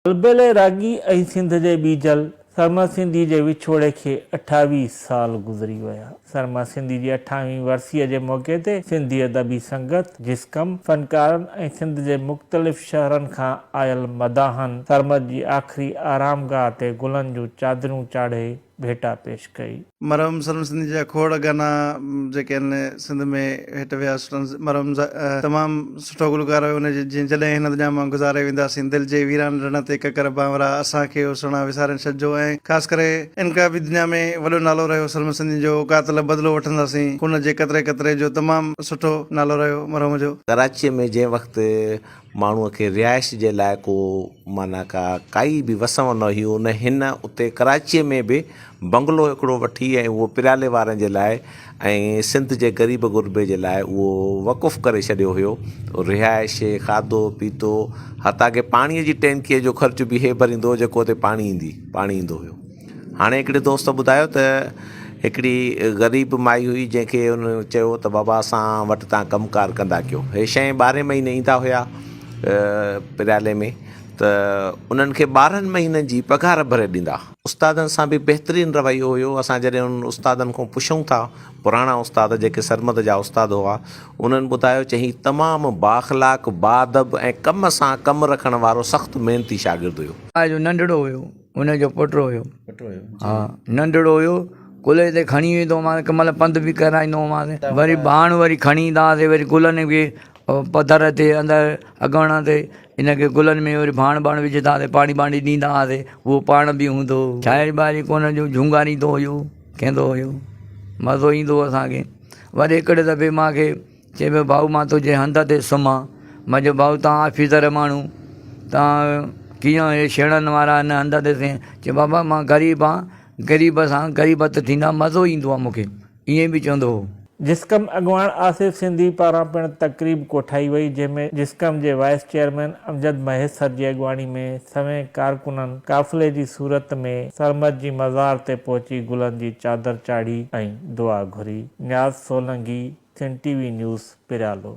البيلي راڳي ۽ سنڌ جي ٻيجل سرمد سنڌي جي وڇوڙي کي 28 سال گذري ويا. سرمد سنڌي جي اٺاويهين ورسيء جي موقعي تي سنڌي ادبي سنگت، جسقم، فنڪارن ۽ سنڌ جي مختلف شهرن کان آيل مداحن سرمد جي آخري آرامگاهه تي گلن جون چادرون چاڙهي ڀيٽا پيش ڪئي. مرحوم سرم سنڌي جا کوڙ گانا جيڪي آهن سنڌ ۾ هٽ ويا. مرحوم تمام سٺو گلوڪار هيو ان جي جيئن جڏهن هن دنيا مان گذاري وينداسين دل جي ويران رڻ تي ڪڪر بانورا اسان کي او سهڻا وسارين ڇڏجو ۽ خاص ڪري انقلابي دنيا ۾ وڏو نالو رهيو سرم سنڌي جو قاتل بدلو وٺنداسين خون جي قطري قطري جو تمام سٺو نالو رهيو مرحوم جو. ڪراچيء ۾ جنهن وقت ماڻهوء کي رهائش جي لاء ڪو معنيٰ ڪا ڪائي به وسنء نه هئي ان هن اتي ڪراچيء ۾ به بنگلو هڪڙو وٺي ۽ اهو پريالي وارن جي لاء ۽ سنڌ جي غريب غربي جي لاء اهو وقف ڪري ڇڏيو هيو رهائش کاڌو پيتو حتيٰ ڪه پاڻيء جي ٽينڪيء جو خرچ به هي ڀريندو هو جيڪو اتي پاڻي ايندي پاڻي ايندو هيو. هاڻي هڪڙي دوست ٻڌايو ته هڪڙي غريب مائي هئي جنهن کي هن چيو ته بابا اسان وٽ تان ڪم ڪار ڪندا ڪيو هي شئين ٻارهين مهيني ايندا هيا پريالي ۾ ته انهن کي ٻارهن مهينن جي پگهار ڀري ڏيندا. استادن سان به بهترين رويو هيو اسان جڏهن انهن استادن کان پڇون ٿا پراڻا استاد جيڪي سرمد جا استاد هئا انهن ٻڌايو چي هي تمام بااخلاق باادب ۽ ڪم سان ڪم رکڻ وارو سخت محنتي شاگرد هيو. جو ننڍڙو هيو ان جو پٽ هيو ها ننڍڙو هيو ڪلهي تي کڻي ويندو هومانس ڪنهن مهل پنڌ به ڪرائيندو هومانس وري ڀاڻ وري کڻي ايندا هئاسين وري گلن کي پڌر تي اندر اڳڻ تي ان کي گلن ۾ وري ڀاڻ ٻاڻ وجهندا هئاسين پاڻي ٻاڻي ڏيندا هئاسين اهو پاڻ به هوندو هو شاعري ٻاعري ڪونه جو جهونگاريندو هيو ڪندو هيو مزو ايندو هو اسان کي وري هڪڙي دفعي مان کي چئي پيو ڀائو مان تنهنجي هنڌ تي سمهان. مان چيو ڀائو توهان آفيسر ماڻهو توهان ڪيئن هي شيڻن وارا هن هنڌ تي سين. چئي بابا مان غريب آن غريب سان غريبت ٿيندا مزو ايندو آ مونکي ائين به چوندو هو. جسقم اڳواڻ آصف سنڌي پاران پڻ تقريب ڪوٺائي وئي جنهن ۾ جسقم جي وائيس چيئرمين امجد مهيسر جي اڳواڻي ۾ سوين ڪارڪنن قافلي جي صورت ۾ سرمد جي مزار تي پهچي گلن جي چادر چاڙهي ۽ دعا گهري. Niaz Solangi. Sindh T V news, Pariyalo.